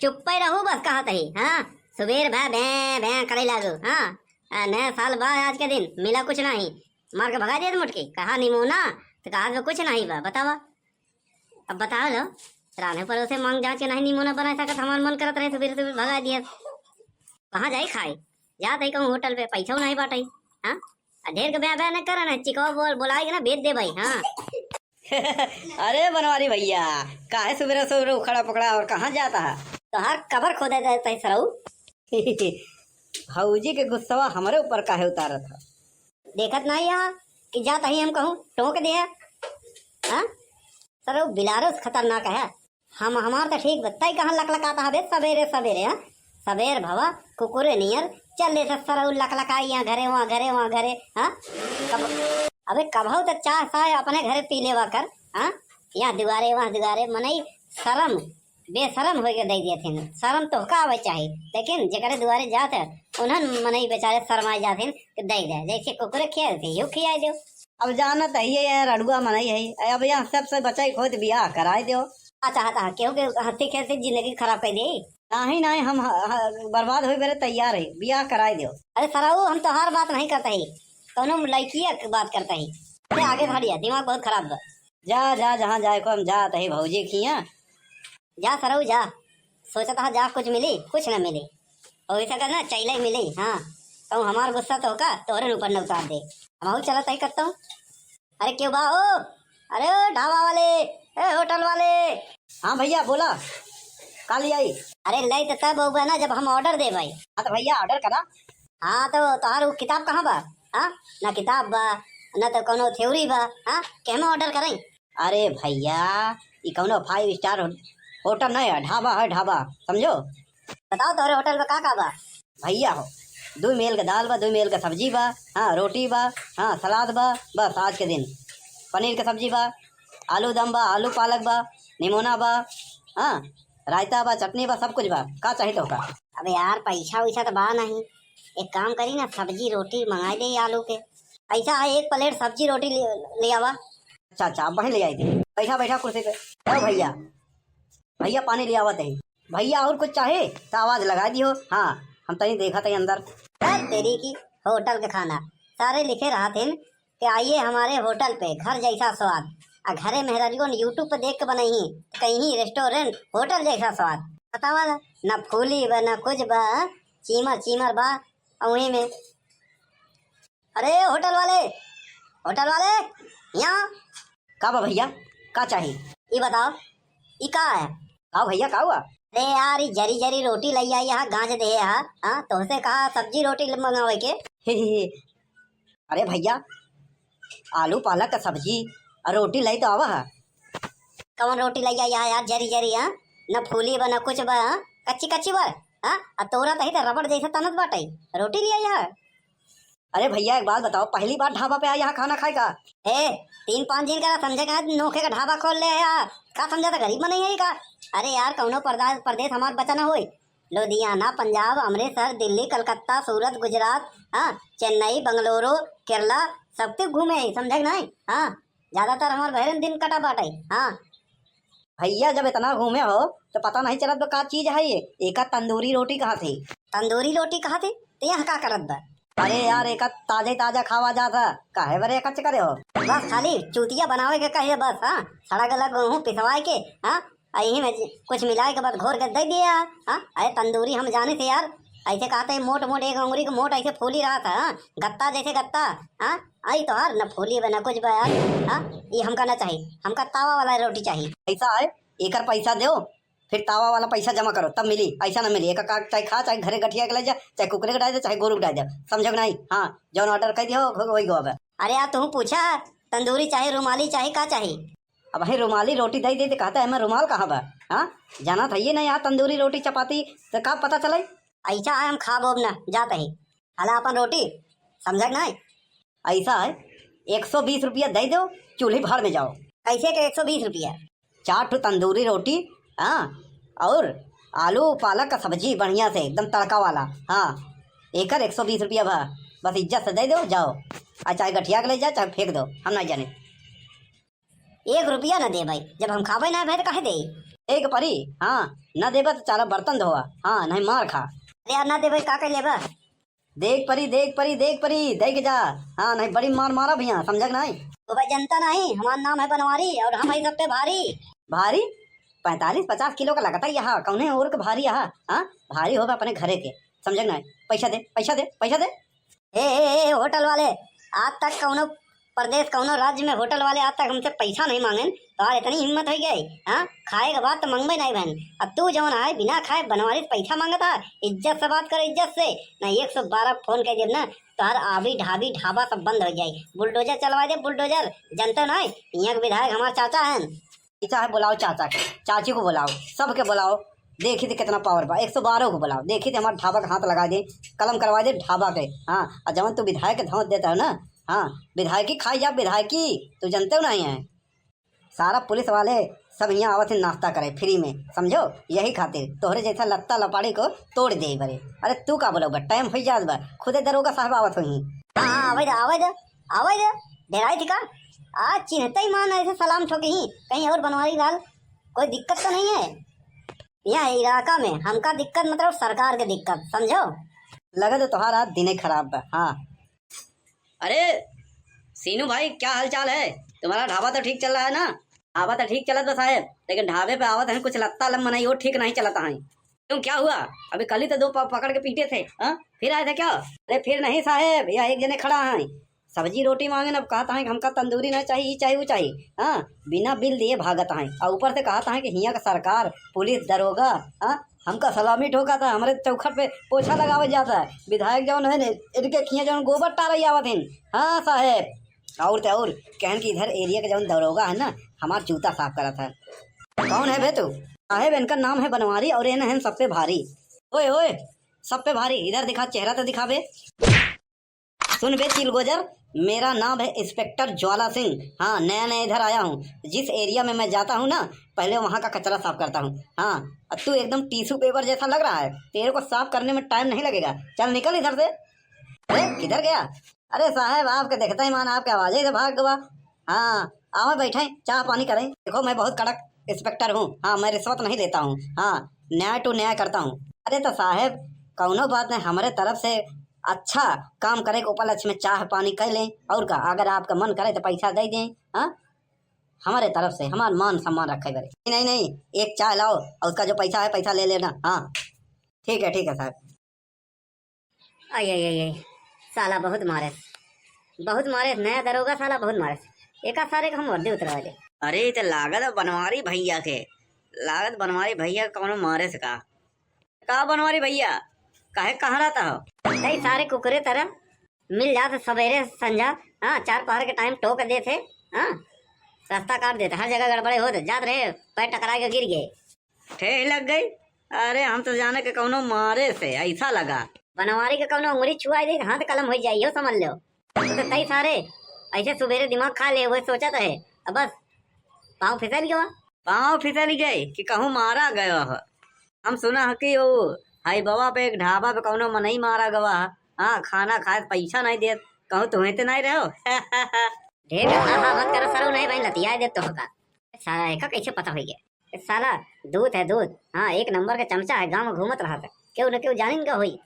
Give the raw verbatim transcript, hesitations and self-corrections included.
चुप्पे रहू बस, कहत ही, हाँ? सुबेर भा भैं भैं करे लागू, हाँ? आ, नया साल बा आज के दिन, मिला कुछ नाही। मार के भगा दिया मुटकी, कहा निमोना, तो कहा तो कुछ नाही बा, बतावा। अब बताओ लो, रान्हे परोसे मांग जांच के नाही निमोना बनाए सकत, हमार मन करत रहे सुबेर सुबेर भगा दिया। कहाँ जाई खाए? जात ही कहूँ होटल पे, पैसा नाही बाटे, हाँ? आ ढेर के ब्याह ब्याह न करन है, चिकवा बोल, बोलाए के ना भेज दे भाई, हाँ? अरे बनवारी भैया, काहे सुबेरे सुबेरे उखड़ा पकड़ा और कहाँ जाता है? तोहार कबर खोदे जाता है सरऊ। भौजी के गुस्सवा हमरे ऊपर काहे उतारत है? देखत नाही यहाँ कि जात ही हम कहूँ टोक दे है, हाँ? सरऊ बिलारो से खतरनाक है। हम, हमार तो ठीक बा, तई कहाँ लकलकाता हबे सबेरे सबेरे, हाँ? सबेर भवा कुकुरे नियर चल देत सरऊ लकलकाई, यहाँ घरे, वहाँ घरे, वहाँ घरे, हाँ? कब, अबे कबहू तो चाह साय अपने घरे पी लेवा कर, हाँ? यहाँ दुआरे, वहाँ दुआरे, मनई शरम, बेशरम होइके दे दिए थे। शरम तोहका आवे चाही, लेकिन जेकरे दुआरे जात है, उन्हन मनई बेचारे शरमाए जात हैं कि दे दे, जैसे कुकुरे खियाए थे, यूं खियाए दो। अब जानत है ये यार, अड़ुआ मनई है, अब यहाँ सबसे बचाई खोद बियाह कराए दो। अच्छा, हाँ, हाँ, केहू के हंसी खेलती जिंदगी खराब कर दे। नाही, नाही, हम ह-, ह-, बर्बाद होए बेरे तैयार है, बियाह कराए दो। अरे सरऊ, हम तोहार बात नहीं करता ही, कौनो लड़किया के बात करता ही। अरे आगे बढ़िया, दिमाग बहुत खराब बा। जा, जा, जहाँ जाए को हम जात ही भौजी खिया। जा सरऊ जा, सोचत हा जा कुछ मिली, कुछ न मिली। और इसे कहना चैले मिली, हाँ, कहूँ हमार गुस्सा तो होका तोहरे ऊपर न उतार दे। हम चलत ही करता हूँ। अरे क्यों बा हो? अरे ओ ढाबा वाले, ए होटल वाले। हाँ भैया बोला, का ले आई? अरे ले तो तब होगा ना जब हम ऑर्डर दे भाई। हाँ तो भैया ऑर्डर करा। हाँ तो तोहार वो किताब कहाँ बा? हाँ, ना किताब बा, ना तो कोनो थ्योरी बा। हाँ, केहमे ऑर्डर करें? अरे भैया, ई कौनो फाइव स्टार हो-, होटल नहीं है, ढाबा है, ढाबा, समझो। बताओ तोहरे होटल में का का बा? भैया हो, दो मेल के दाल बा, दो मेल के सब्जी बा, हाँ, रोटी बा, हाँ, सलाद बा, बस आज के दिन पनीर के सब्जी बा, आलू दम बा, आलू पालक बा, निमोना बा, हाँ, रायता बा, चटनी बा, सब कुछ बा। का चाही तोहका? अबे यार, पैसा वैसा तो बा नहीं, एक काम करी ना, सब्जी रोटी मंगाई दे आलू के। पैसा है, एक प्लेट सब्जी रोटी ले, ले आवा। अच्छा, अच्छा, अब वहीं ले आई थी। बैठा, बैठा कुर्सी पे। ओ भैया, भैया पानी ले आवत है। भैया और कुछ चाहे तो आवाज लगा दियो। हाँ, हम तनी देखा तनी अंदर। ए, तेरी की होटल के खाना, सारे लिखे रहत हैं कि आइए हमारे होटल पे, घर जैसा स्वाद। आ घरे मेहरारियों ने YouTube पे देख के बनाई ही, कहीं रेस्टोरेंट होटल जैसा स्वाद। बतावा ना, ना फूली बा, ना कुछ बा, चीमर चीमर बा। आ वहीं में अरे होटल वाले, होटल वाले, यहाँ। का बा भैया, का चाही? ई बताओ, ई का है? का भैया, का हुआ? अरे यार, ई जरी जरी रोटी लई आई, यहाँ गांज दे है, हाँ? तोहसे कहा सब्जी रोटी मंगावे के। हे, हे, हे। अरे भैया, आलू पालक का सब्जी और रोटी लई तो आवा है। कौन रोटी लई आई है यार, जरी जरी, हाँ? न फूली बा, न कुछ बा, हाँ? कच्ची कच्ची बा, हाँ? आ तोरा तही तो रबड़ जैसा तनत बाटे, रोटी ले आई है। अरे भैया, एक बात बताओ, पहली बार ढाबा पे आए यहाँ खाना खाए का? ए, तीन पाँच दिन का समझे का, नोखे का ढाबा खोल ले है यार। का समझा था, गरीब मनई है का? अरे यार, कौनो परदा-, परदेश हमार बचा ना होई। लुधियाना, पंजाब, अमृतसर, दिल्ली, कलकत्ता, सूरत, गुजरात, हाँ, चेन्नई, बंगलुरु, केरला, सब तक घूमे है, समझे कि नहीं? हाँ, ज्यादातर हमार बहरे में दिन कटा बाटे। हाँ। भैया, जब इतना घूमे हो, तो पता नहीं चलत बा का चीज है ये? एका तंदूरी रोटी कहा थे? तंदूरी रोटी कहा थे? तो यहाँ का करत बा? अरे यार, एका ताजे ताजा खावा जात है, काहे बरे कच्च करे हो? बस खाली चूतिया बनावे के कहे बस, हाँ? सड़ा गला गेहूं पिसवाए के, हाँ? आ यही में कुछ मिलाए के बाद घोर के दे दिया, हाँ? अरे तंदूरी हम जाने थे यार, ऐसे कहते हैं मोट मोट एक अंगुरी के मोट ऐसे फूली रहा था, हाँ? गत्ता जैसे गत्ता, हाँ? आई तो यार, न फूली बा, न कुछ बा यार, हाँ? ये हमका ना चाहिए, हमका तावा वाला रोटी चाहिए। ऐसा है, एकर पैसा दो, फिर तावा वाला पैसा जमा करो, तब मिली, ऐसा ना मिली। एक का चाहे खा, चाहे घरे गठिया के ले जा, चाहे कुकरे के डाल दे, चाहे गोरू के डाल दे, समझो कि नहीं? हाँ, जौन ऑर्डर कर दिया हो, वही गो अब। अरे यार, तू पूछा, तंदूरी चाहे, रुमाली चाहे, का चाहे? अब भाई रुमाली रोटी दे दे, तो कहता है, "मैं रुमाल कहाँ बा?" हाँ, जाना था ये ना यहाँ तंदूरी रोटी चपाती, तो का पता चले? ऐसा है, हम खाब ओब ना, जात ही। हला अपन रोटी, समझा कि नहीं? ऐसा है, एक सौ बीस रुपया दे दो, चूल्ही भाड़ में जाओ। कैसे के एक सौ बीस रुपया? चार ठो तंदूरी रोटी, हाँ, और आलू पालक का सब्जी बढ़िया से, एकदम तड़का वाला, हाँ, एकर एक सौ बीस रुपया बा, बस इज्जत से दे दो, जाओ। आ चाहे गठिया के ले जा, चाहे फेंक दो, हम नहीं जाने। एक रुपया न दे भाई, जब हम खाबे ना भाई तो काहे दे? एक परी, हाँ, ना देबा तो चाला बर्तन धोवा, हाँ, नहीं मार खा। अरे यार, ना देबे, का कर लेबा? देख परी, देख परी, देख परी, देख जा। हाँ, नहीं बड़ी मार मारा भैया, समझा कि नहीं? तो भाई जनता नहीं, हमार नाम है बनवारी और हम है सब पे भारी। भारी? पैंतालीस पचास किलो का लगता है यहाँ, कौने और के भारी यहाँ? हाँ, भारी होगा अपने घरे के, समझा कि नहीं? पैसा दे, पैसा दे, पैसा दे। ए, ए, ए, होटल वाले, आज तक कौनो प्रदेश, कौनो राज्य में होटल वाले आज तक हमसे पैसा नहीं मांगेन, तोहार इतनी हिम्मत हो गई, हाँ? खाए के बाद तो मंगबे नहीं बहन। अब तू जौन आए बिना खाए बनवारी से पैसा मांगत है, इज्जत से बात करो, इज्जत से। ना एक सौ बारह फोन कर देब ना, तोहार आबी ढाबी ढाबा सब बंद हो जाए। बुलडोजर चलवा दे, बुलडोजर, जनते नहीं, यहाँ के विधायक हमार चाचा हैं। चाचा है, बुलाओ चाचा के, चाची को बुलाओ, सबके बुलाओ, देखी थे कितना पावर बा। एक सौ बारह को बुलाओ, देखी थे हमारे ढाबा का हाथ लगा दे, कलम करवा दे ढाबा के। हाँ, और जवन तू विधायक के धौंस देता है ना, हाँ, विधायकी खाई जा, विधायकी, तू जनते हो नहीं है। सारा पुलिस वाले सब यहाँ आवत हैं नाश्ता करे फ्री में, समझो, यही खातिर तोहरे जैसा लत्ता लपाड़ी को तोड़ दे बरे। अरे तू का बोलो बा, टाइम हो जात बा, खुदे दरोगा साहब आवत होई। हाँ, हाँ, आवे दे, आवे दे, आवे दे, डेराई थी का? आज चिन्हते ही मान ऐसे सलाम ठोकी ही, कहीं और बनवारी लाल, कोई दिक्कत तो नहीं है? यहाँ इलाका में हमका दिक्कत, मतलब सरकार के दिक्कत, समझो? लगे तो तोहार आज दिने खराब बा, हाँ। अरे सीनू भाई, क्या हाल चाल है? तुम्हारा ढाबा तो ठीक चल रहा है ना? ढाबा तो ठीक चलत बा साहेब, लेकिन ढाबे पे आवत हैं कुछ लत्ता लम मनई, वो ठीक नहीं चलता है। क्यों, क्या हुआ? अभी कल ही तो दो प-, पकड़ के पीटे थे, हाँ? फिर आए थे क्या? अरे फिर नहीं साहेब, यह एक जने खड़ा है, सब्जी रोटी मांगे ना, कहता है कि हमका तंदूरी ना चाहिए, ई चाहिए, वो चाहिए, हाँ? बिना बिल दिए भागत है, और ऊपर से कहता है कि हियाँ का सरकार, पुलिस, दरोगा, हाँ? हमका सलामी ठोका था, हमरे चौखट पे पोछा लगावे जाता है। विधायक जौन है ने, इनके खिया जौन गोबर टारे आवत हैं। हाँ साहेब, और ते और कहन कि इधर एरिया के जौन दरोगा है ना, हमार जूता साफ करत है। कौन है बे तू? साहेब, इनका नाम है बनवारी और इन्हें हम सब पे भारी। ओए, ओए, सब पे भारी, इधर दिखा, चेहरा तो दिखा बे। सुन बे चिलगोजर, मेरा नाम है इंस्पेक्टर ज्वाला सिंह। हाँ, नया नया इधर आया हूँ। जिस एरिया में मैं जाता हूँ ना, पहले वहाँ का कचरा साफ करता हूँ। हाँ, और तू एकदम टिश्यू पेपर जैसा लग रहा है, तेरे को साफ करने में टाइम नहीं लगेगा। चल निकल इधर से। अरे किधर गया? अरे साहेब, आपके देखते ही मान आपके आवाज ही से भाग गवा। हाँ, आओ बैठे, चाह पानी करें। देखो मैं बहुत कड़क इंस्पेक्टर हूँ। हाँ, मैं रिश्वत नहीं लेता हूँ। हाँ, न्याय टू न्याय करता हूँ। अरे तो साहेब, कौनो बात नहीं, हमरे तरफ से अच्छा काम करे के उपलक्ष्य में चाह पानी कर लें। और का, अगर आपका मन करे तो पैसा दे दें। हाँ, हमारे तरफ से हमार मान सम्मान रखे बरे। नहीं, नहीं, एक चाय लाओ और उसका जो पैसा है, पैसा ले लेना। हाँ, ठीक है, ठीक है साहब। आई, आई, आई, आई, साला बहुत मारे, बहुत मारे, नया दरोगा साला बहुत मारे। एका सारे के हम वर्दी उतरवा दे। अरे, ई त लागत है बनवारी भैया के, लागत बनवारी भैया कौनो मारे से का। का बनवारी भैया, काहे कहाँ रहता हो? कई सारे कुकुरे तरह मिल जात सवेरे संझा, हाँ, चार पहर के टाइम टोक देत है, हाँ, रास्ता काट देत, हर जगह गड़बड़े होत, जात रहे, पैर टकरा के गिर गए। ठेह लग गई। अरे, हम तो जाने के कौनो मारे से ऐसा लगा। बनवारी के कौनो उंगली छुआ दे, हाथ कलम हो जाई, यो समझ लो। तो तई सारे ऐसे सुबेरे दिमाग खा ले, वो सोचत है, अब बस पाँव फिसल गवा। पाँव फिसल गए कि कहूँ मारा गयो हो। हम सुना है कि वो हाई बाबा पे एक ढाबा पे कौनो मनई मारा गवा है। हाँ, खाना खाए तो पैसा नहीं देत, कहूँ तुम्हें तो नहीं रहो। ढेर गंदा सा मत करो सरो, नहीं भाई, लतिया दे तो का। साला एका कैसे पता होई गया? ए साला दूध है दूध, हाँ, एक नंबर का चमचा है, गाँव में घूमत रहा था, क्यों न क्यों जानिन का होई।